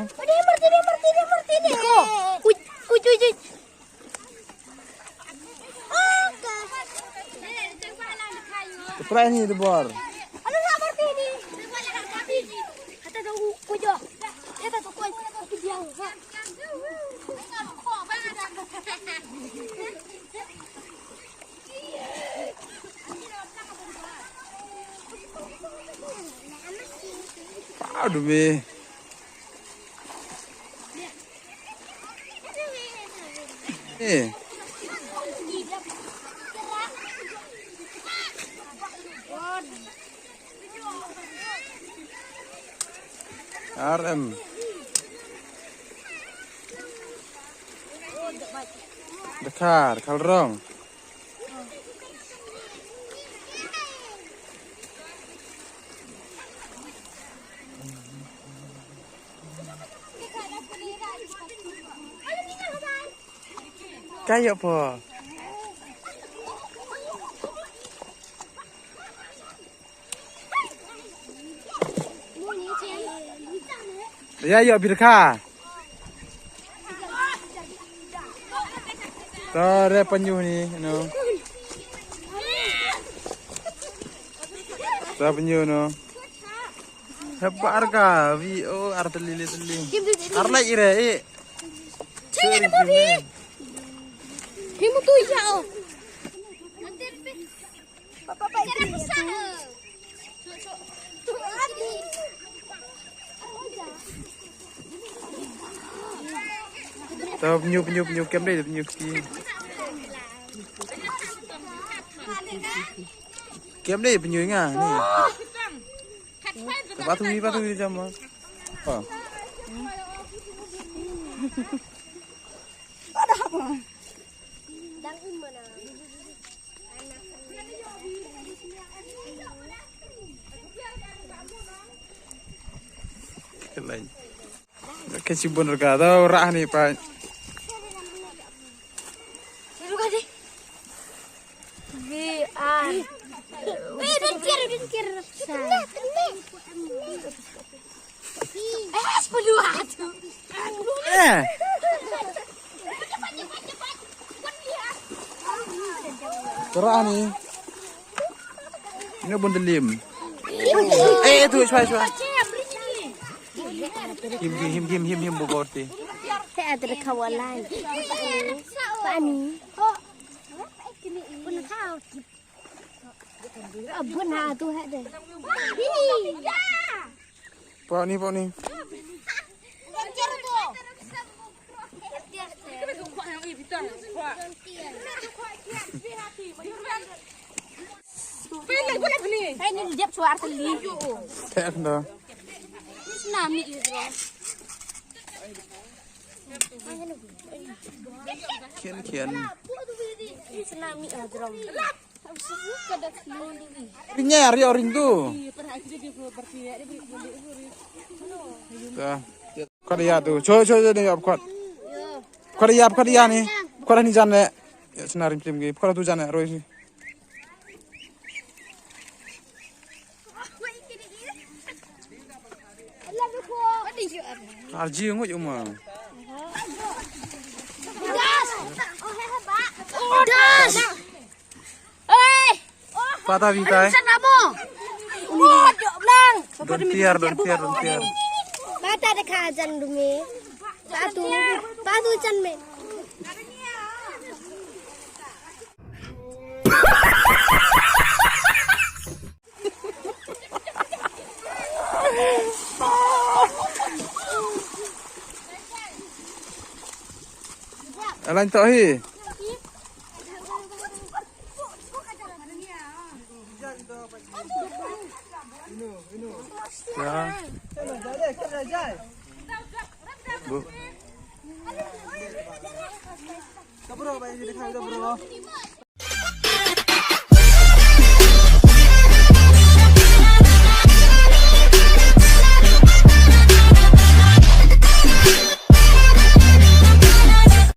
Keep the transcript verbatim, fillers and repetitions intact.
Martini, Martini, Martini. Ko, kuj, kuj, kuj, kuj. Teprai ni tebor. Ano na Martini. Kata tu kuj. Kata tu kuj. Aduh, me. Eh. R M. Dakar, Kalrong. Kayo po. Ya, ya, birka. Tare penyu ni, no. Tare penyu, no. Hebat arka, vi, oh, arteli, teli. Arlai ire, eh. Cina ni, Bobby. Himu tu ya, oh. Tau penyu, penyu, penyu, kem dei penyu kti. Kem dei penyu nga ni. Patu ni, patu ni jam. Apa? Ada apa? Kelain. Ka shibun rka da rah ni pa. Ruka di. Vi an. Weh, don't care, don't care. Sa. Eh, sepuluh tu. Eh. Tara ni. Ino bun delim. Eh, tu, shwa, shwa. Him, him, him, him, him, bogor ti. He ada kawalan. Pani. Pun kau. Abun ha tu ha deh. Pak ni, pak ni. Thek dah. Khian, khian. Ring ya, ring, ring tu. Ta. Khot ïa tu. Cho, cho, cho, ni ap khot. Khot ïa, khot ïa ni. Khot ni jan le. Ya, sna ring plim gi. Khot tu jan le, roi si. Arji ngut uma. Pata bitai. Don tiar, don tiar, don tiar. Bata de khajan dumi. Patu, patu jan me. Alain to hi. Ya. Bu. Kabro, bai, ini dikhai, kabro.